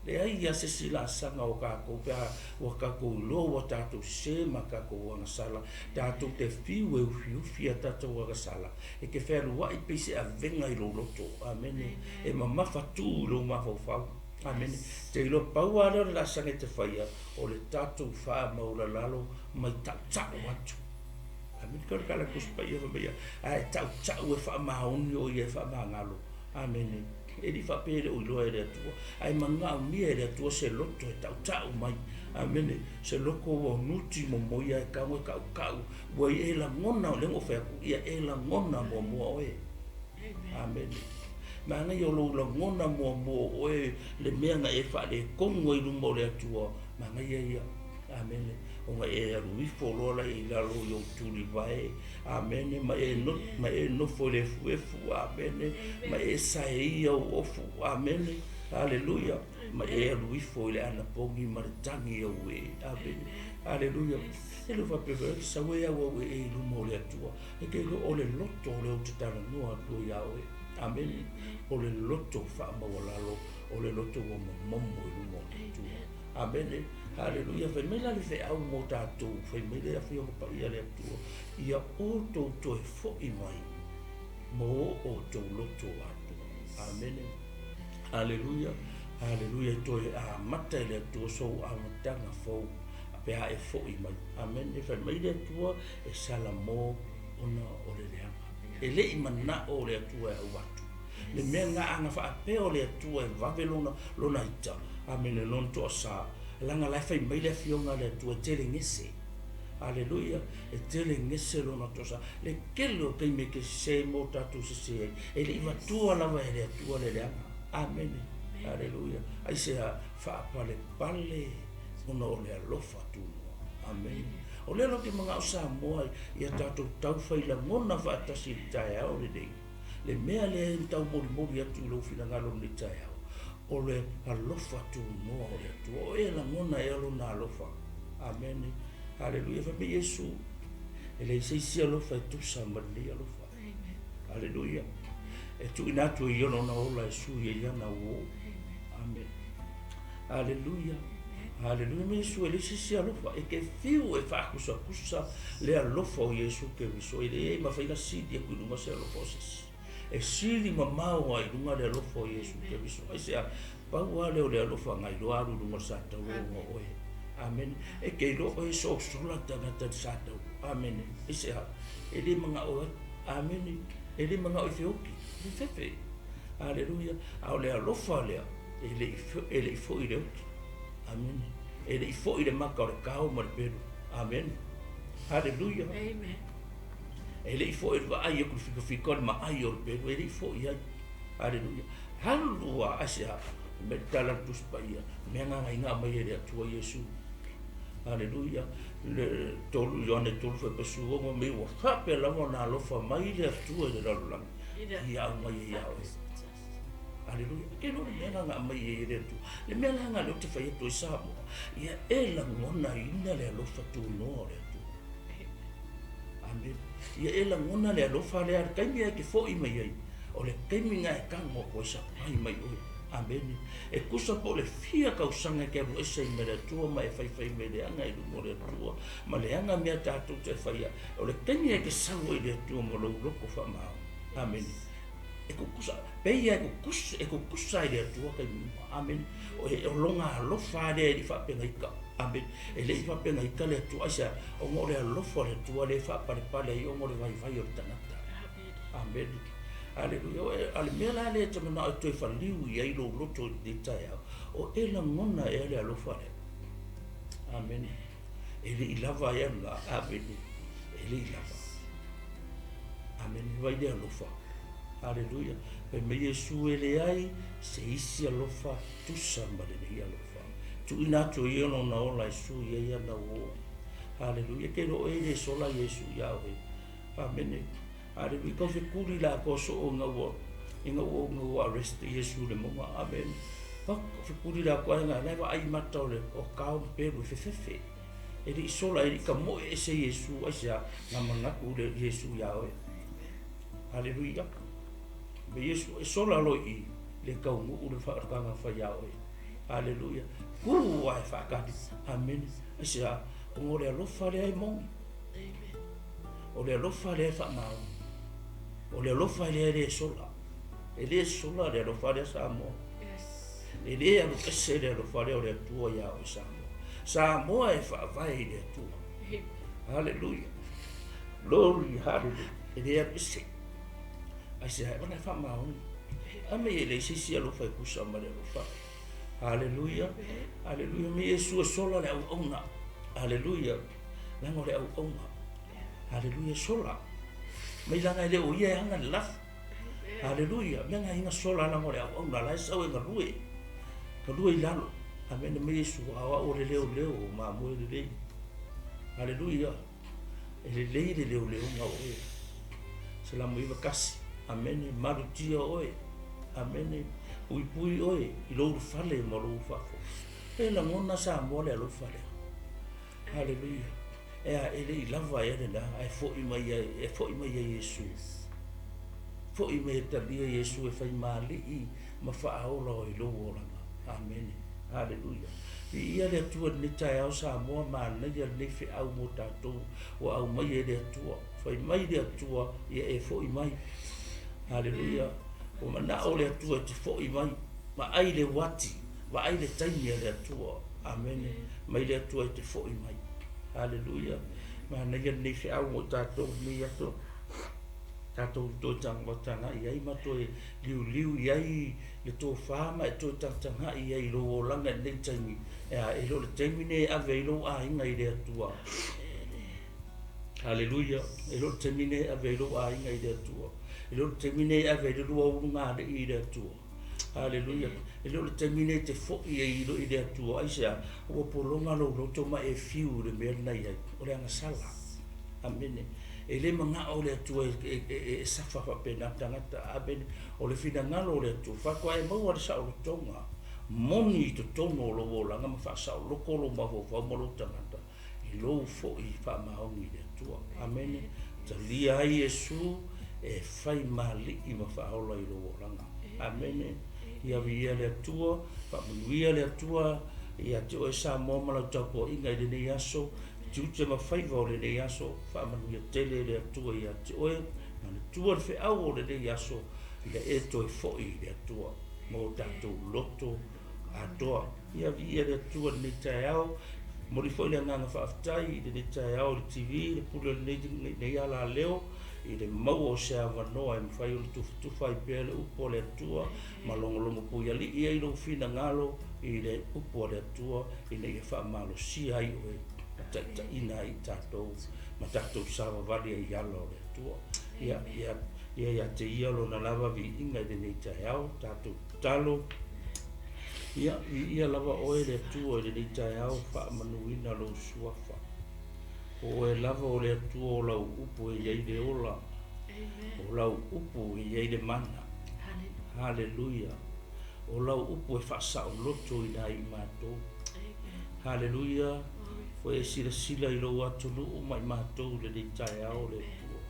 Leai lava se isi laasaga o tatou pe a ua tatou iloa ua tatou sese ma tatou agasala, tatou te fiu e ufiufi a tatou agasala, e te fealuai pei se avega i lou loto. Amene. E mamafa tu i lou mafaufau. Amene. Te iloa pau lava lea o le laasaga e te faia, o le tatou faamaulalalo mai tautau atu. Amene. Ke o le tala Tusi Paia fai mai, ae tautau e faamaoni o ia e faamagalo. Amene. E le i faapea e le o iloa e le Atua, ae manaomia e le Atua se loto e tautau mai. Amene. Se loto ua nuti momoia e tago e tautau, ua e lagona, lea na ou fai atu, ia e lagona muamua oe. Amene. Manaia o lou lagona muamua o oe le mea na e faaletonu ai i luma o le Atua, manaia ia. Amene. Ona e alu ifo loa la i lalo i ou tulivae. Amene. Ma e, no, ma e nofo i le efuefu. Amene. Ma e saeia ou ofu. Amene. Aleluia. Ma e alu ifo i le anapogi ma le tagi au e. Amene. Aleluia. E le faapea foi, sau e au au e i luma o le Atua. E te iloa o le loto lea ou te talanoa atu ai ia oe. Amene. O le loto faamaualalo, o le loto ua momomo i luma o le Atua. Amene. Haleluia. Fai mai la le feau mo tatou, fai mai le Afioga Paia a le Atua, ia outou toe foi mai mo o outou loto atoa. Amene. Haleluia. Haleluia. E toe amata e le Atua sou amataga fou pe a e foi mai. Amene. Fai mai le Atua e Salamo ona o le leaga. E le i manao le Atua e au atu. Le mea na ana faapea o le Atua e vave lona, lona ita, amene, lona toasa, laga la e fai mai le Afioga a le Atua e tele gese. Aleluia, e tele gese lona toasa. Le tele o taimi e te sese ma o tatou sese ai, e le i vatua lava e le Atua le leaga. Amene. Aleluia. Aisea? Faapalepale ona o le alofa tunoa. Amene. O lea la ou te manao Samoa ia tatou tau fai lagona faatasi i le taeao lenei. Le mea lea e tau molimoli atu i lou finagalo i lenei taeao, o le alofa tunoa o le Atua. O e lagona ea Lona alofa. Amene. Aleluia. Fai mai Iesu, e leai se isi alofa e tusa ma lenei alofa. Aleluia. E tuuina atu e Ia Lona ola e sui ai ana uō. Amene. Aleluia. Aleluia. Ma Iesu e leai se isi alofa. E te fiu e faakusakusa le alofa o Iesu Keriso, e leai mafai ona sili atu i luga se alofa o se isi. E sili mamao lava i luga le alofa o Iesu Keriso. Aisea? Pau lava lea o le alofa na iloa alu i luga o le satauro ona o oe. Amene. E te iloa oe e sosola tagata i le satauro. Amene. Aisea? E le manao ai. Amene. E le manao e feoti. E fefe. Aleluia. A o le alofa lea, e le i, e le i foi le oti. Amene. E le i foi le maka o le kao ma le pelu. Amene. Aleluia. Amen. E le i foi le vaai aku le fikafika o le maai o le pelu. E le i foi ai. Aleluia. Alu a aisea? Me le tala le Tusi Paia, mea gagaiga aumai e le Atua Iesu. Aleluia. Le tolu Ioane tolu fuaipa mai ua faapea lava ona alofa mai le Atua i le lalolagi ia aumai ai ia oe. Aleluia. Ke lo le mea gaga aumai ai e le Atua. Le mea la nga lea ou te fai atu ai Samoa, ia e lagonaina le alofa tunoa o le Atua. Amene. Ia e lagona le alofa lea, le taimi e te foi mai ai, o le taimi na e tago atu ai sapai mai oe. Amene. E tusa po o le fia tausaga e te alu ese ai mai le Atua ma e faifai mai leaga i luga o le Atua, ma leaga mea tatou te faia, o le taimi e te sau ai i le Atua ma lou loto faamaoni. Amene. E kukusa, peia e kukusa, e kukusa i le Atua taimi uma. Amene. O, e, o lona alofa lea e le i faapegaika. Amene. E le i faapegaika le Atua. Aisea? Ona o le alofa o le Atua lea e faapalepale ai ona o le vaivai o le tagata. Amene. Aleluia. O e, a le mea la lea e te manao e toe faliu i ai lou loto i lenei taeao, o e lagona ea le alofa lea. Amene. E le i lava ea lena. Amene. E le i lava. Amene. Vai le alofa. Aleluia. Fai mai Iesu e leai se isi alofa tusa ma lenei alofa. Tuuina atu e ia lona ola e sui ai ana uō. Aleluia. Ke lo e le sola Iesu iā oe. Amene. Aleluia. Kau fekuli lākou soo ina ua ina ua ina ua arrest Iesu i le mauga. Amene. Pak fekuli lākou ai nga lai vaai mata o le o kao ma pelu e fefefe. E le i sola e le i kamoe ese Iesu aisea nga manatu le Iesu iā oe. Aleluia. Me Iesu e sola loa i le taunuu le whaakanga whai a oe. Aleluia. Kū ai whaakani. Amene. Aisea, o ngō le alofa lea e moni. O le alofa lea e whaamaoni. O le alofa lea e le sola. E le sola le alofa lea Samoa. E le alu ese le alofa lea o le Atua iā oe Samoa. Samoa e faavae i le Atua. Haleluia. Glory, haleluia. E le alu ese. Aisea, ona e faamaoni. A me e leai se isi alofa e tusa ma le alofa. Haleluia. Haleluia. Me Iesu e sola le auauna. Haleluia. Leaga o le auauna. Haleluia, sola. Mai laga e le o ia e aga le lafu. Haleluia. Mea nga inga sola laga o le auauna. La e sau e galue. Galue i lalo. Amene me Iesu, a o au o le leoleo o mamoe lelei. Haleluia. E lelei le leoleoga o oe. Salamo 91. Amene. Malutia oe. Amene. Puipui oe i lou ulufale ma lou ulufafo. E lagona Samoa le alofa lea. Haleluia. E a e le i lava ea lena, ae foi mai ai, e foi mai ai Iesu. Foi mai e talia Iesu e fai maali'i ma faaola i lou olaga. Amene. Haleluia. Viia le Atua i lenei taeao Samoa, manaia lenei feau mo tatou ua aumai e le Atua. Fai mai le Atua ia e foi mai. Haleluia. Ua manao le Atua e te foi mai. Vaai le uati, vaai le taimi a le Atua. Amene. Mai le Atua e te foi mai. Haleluia. Manaia lenei feau mo tatou lenei aso. Tatou toe tagatagai ai ma toe liuliu i ai le tofa ma e toe tagatagai ai i lou olaga i lenei taimi. E a, e le o le taimi lenei e ave ai lou aiga i le Atua. Haleluia. E le o le taimi lenei e ave ai lou aiga i le Atua. E le o le taimi lenei e ave ai le lua ulugalii i le Atua. Haleluia. E le o le taimi lenei e te foi ai i le Atua. Aisea? Ua pologa lou loto ma e fiu i le mea lena i ai. O le agasala. Amene. E le manao le Atua e safa faapena tagata. Amene. O le finagalo o le Atua, faatoa e maua le saolotoga moni i totonu o lou olaga ma faasaoloko lou mafaufau ma lou tagata i lou foi faamaoni i le Atua. Amene. Talia ai Iesu e fai ma Alii ma Faaola i lou olaga. Amene. Ia viia le Atua, faamanuia le Atua ia te oe Samoa ma lau tapuaiga i lenei aso, tiute ma faiva o lenei aso, faamanuia tele le Atua ia te oe, manatua le feau o lenei aso, ia e toe foi i le Atua ma o tatou loto atoa. Ia viia le Atua i lenei taeao. Momoli foi le agaga faafetai i lenei taeao i le TV, le pule o lenei alaleo, i le maua o se avanoa e mafai ona tufatufa ai pea le upu a le Atua ma logologo puialii ai lou finagalo i le upu a le Atua ina ia faamalosia ai oe ma taitaiina ai i tatou ma tatou savavali ai i ala o le Atua. Ia, ia, ia ia te ia lona lava viiga i lenei taeao, tatou tatalo. Ia, viia lava oe le Atua i lenei taeao, faamanuina lou suafa. O oe lava o le Atua o lau upu e i ai le ola, o lau upu e i ai le mana. Haleluia. O lau upu e faasaolotoina ai i matou. Haleluia. Ua e silasila i lou atunuu ma i matou i lenei taeao, le Atua.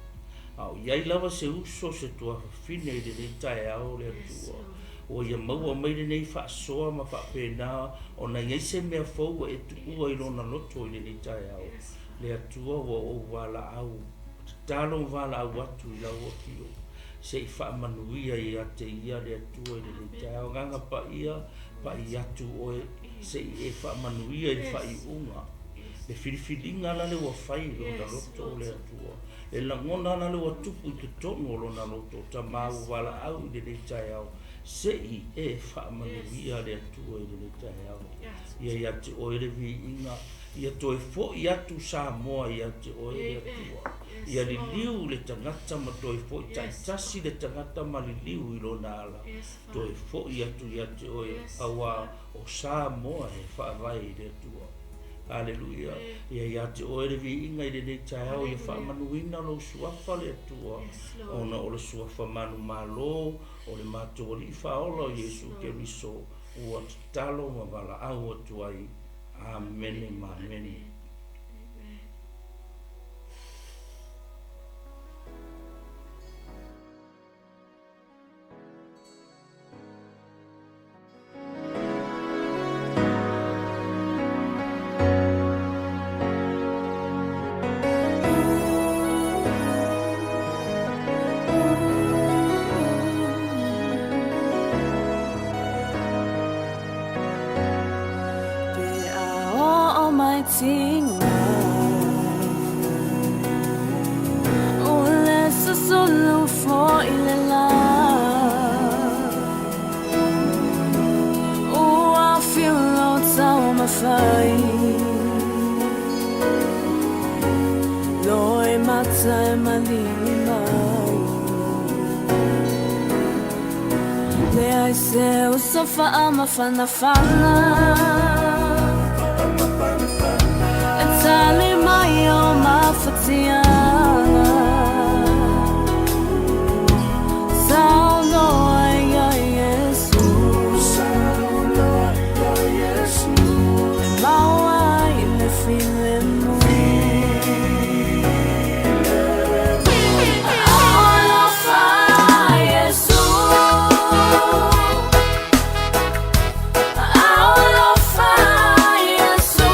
A o i ai lava se uso, se tuafafine i lenei taeao, le Atua, ua ia maua mai lenei faasoa ma faapena ona i ai se mea fou ua e tuua i lona loto i lenei taeao, le Atua, ua ou valaau, tatalo ma valaau atu i lau Afio, se i faamanuia ia te ia le Atua i lenei taeao. Agaga Paia, pai atu oe, se i e faamanuia i le faaiuga, le filifiliga lale ua fai i lona loto o le Atua, le lagona lale ua tupu i totonu o lona loto. Tama ua valaau i lenei taeao, se i e faamanuia le Atua i lenei taeao. Ia ia te oe le viiga, ia toe foi atu Samoa ia te oe le Atua. Ia liliu le tagata ma toe foi taitasi le tagata ma liliu i lona ala, toe foi atu ia te oe, auā o Samoa e faavae i le Atua. Aleluia. Ia ia te oe le viiga i lenei taeao, ia faamanuina lou suafa le Atua, ona o le suafa manumalo o le matou Alii Faaola o Iesu Keriso ua tatalo ma valaau atu ai. Amene ma amene. Pe a oo mai tiga O le susulu foi le la Ua fiu lou taumafai Loi mata e maligi mai Leai se uso faamafanafana E tali mai o mafatiaga Saunoa ia Iesu E maua ai le filemu Alofa Iesu Alofa Iesu.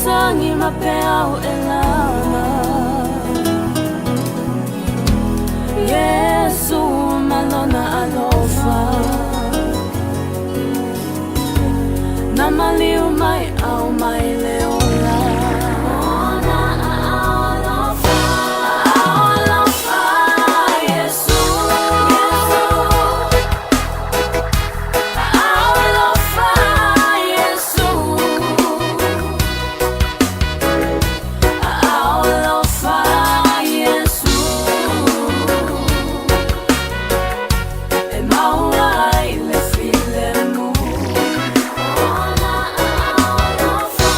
masagi ma peau e lana. Yesu malona alofa. Na maliu mai au mai le ola. Ona alofa, alofa Yesu. Alofa Yesu. Alofa Yesu. E maua ai le filemu. Ona alofa.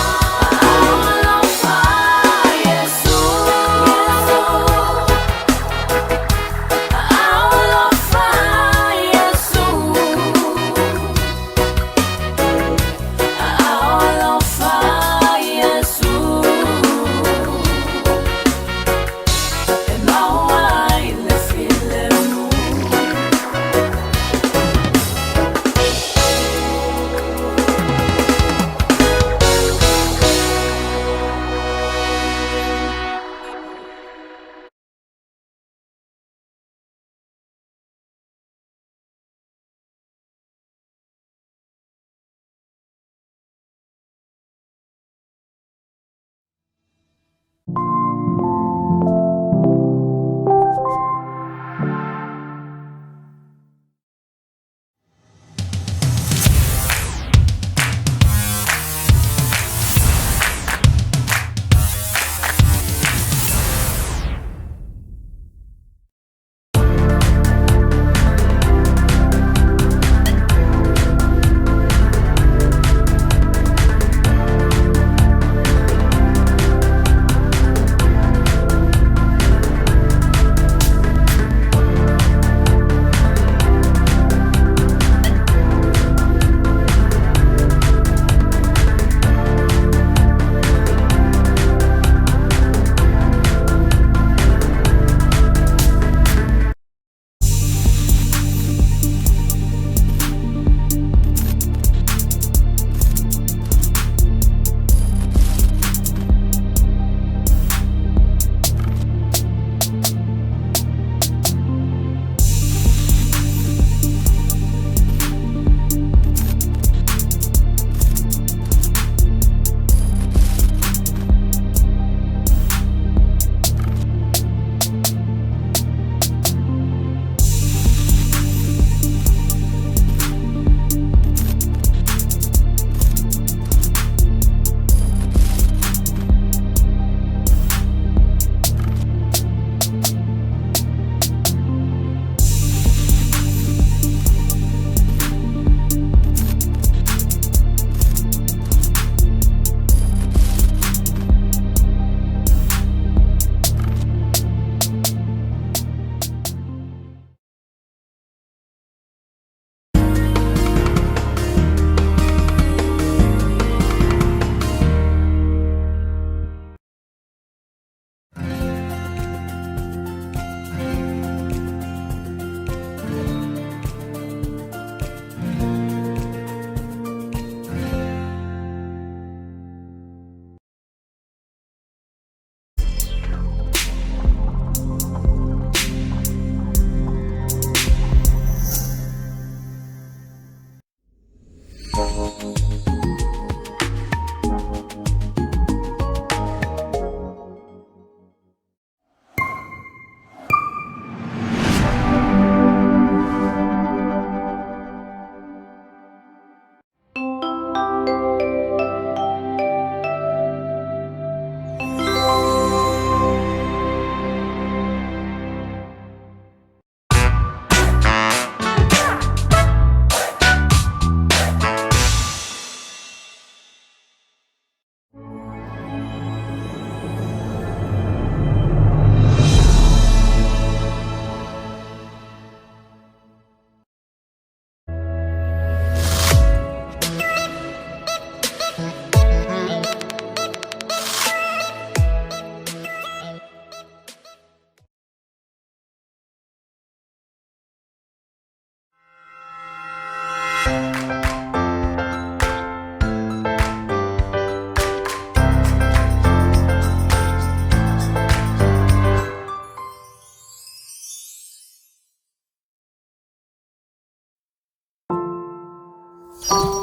Thank